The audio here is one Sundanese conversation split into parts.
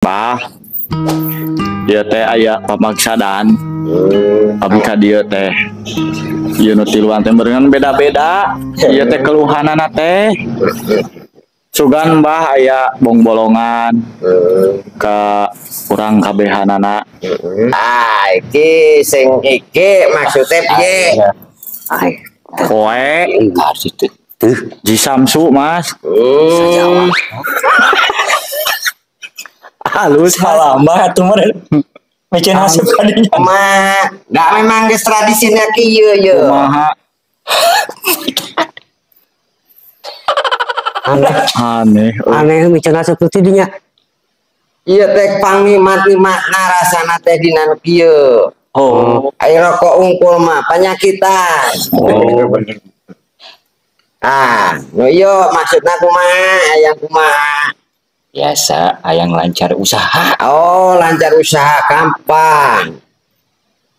Bah, ieu teh aya pamaksadan. Abi ka dieu teh. Ieu nu tiluan teh meureun beda-beda. Ieu teh keluhanana teh. Sugan bah aya bongbolongan ka urang kabehanana. Ah, iki sing iki maksude piye? Ai, poe Ji Samsu, Mas. Halus salamah atuh meureun. Micin asup kadinya. Mah, da memang geus tradisina kieu ye. Kumaha? Aneh. Aneh. Aneh micin asup teh dinya. Ieu teh pangnimat-nimatna rasana teh dina nu kieu. Oh, aya rokok unggul mah panyakitan. Oh, bener. Ah, nu ieu maksudna kumaha? Hayang kumaha? Biasa, hayang lancar usaha. Oh, lancar usaha gampang.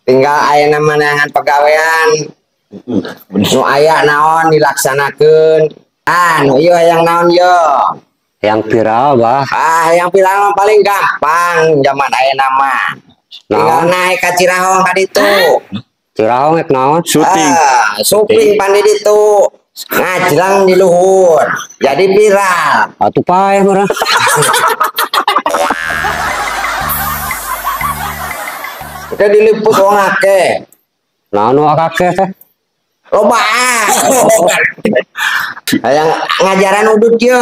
Tinggal aya neangan pegawean. Nu aya naon dilaksanakeun. Ah, nu ieu hayang naon ye? Hayang viral, Bah. Ah, hayang viral mah paling gampang zaman ayeuna mah. Tinggal naik ka Cirahong ka ditu. Cirahong ek naon? Syuting. Ah, syuting pan di ditu. Ngajlang di luhur. Jadi viral. Atuh paeh meureun. Udah diliput wong akeh. Naon nu akeh teh? Loba. Hayang ngajaran udut ye.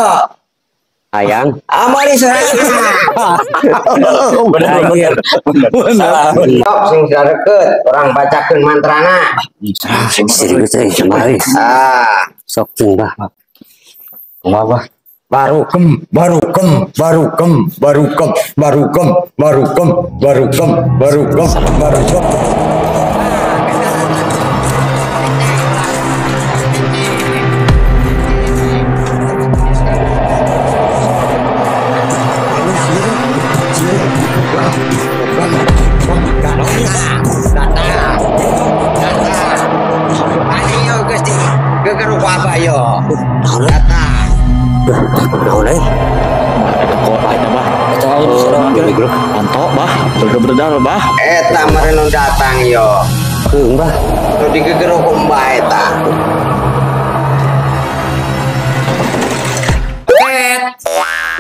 Hayang. Amali sorangan. Bener bener. Sok sing deket orang bacakeun mantrana. Serius euy cemari. Ah, sok cing bah. Kumaha bah? Barukem, barukem, barukem, barukem, barukem, barukem, barukem, barukem, barukem. Beredar bah. Eta meureun datang yo. Heuh bah. Nu digegero ku mbah eta. Paket.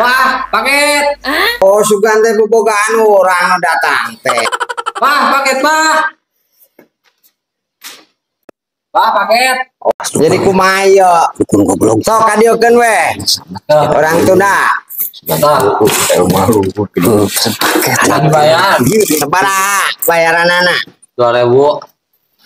Wah, paket. Oh, sugan teh bobogaan urang nu datang teh. Wah, paket, bah. Wah, paket. Oh, jadi kumaha yo? Dukun goblok. Sok kadieukeun we. Orang tunda. Bayar. Sabaraha bayaranana? 2000.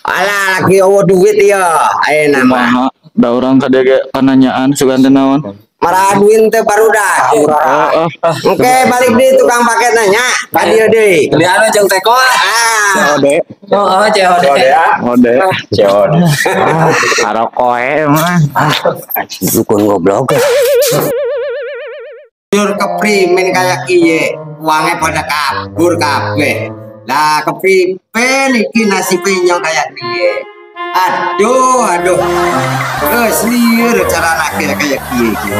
Alah lagi eueuh duit ieu ayeuna mah. Da urang ka dieu ge pananyaan sugan teh naon? Maraha duit teh barudak. Heeh. Oke, balik deui tukang paket nanya. Ka dieu deui. Belian jeung teko. Ah. COD. Heeh, COD. COD. COD. Arokoe mah. Dukun goblok. Jur keprimen kayak kiye, uangnya pada kabur kabeh. Lah keprimen iki nasibe nyong kayak kiye. Aduh, aduh. Geus lieur cara kayak kiye iki.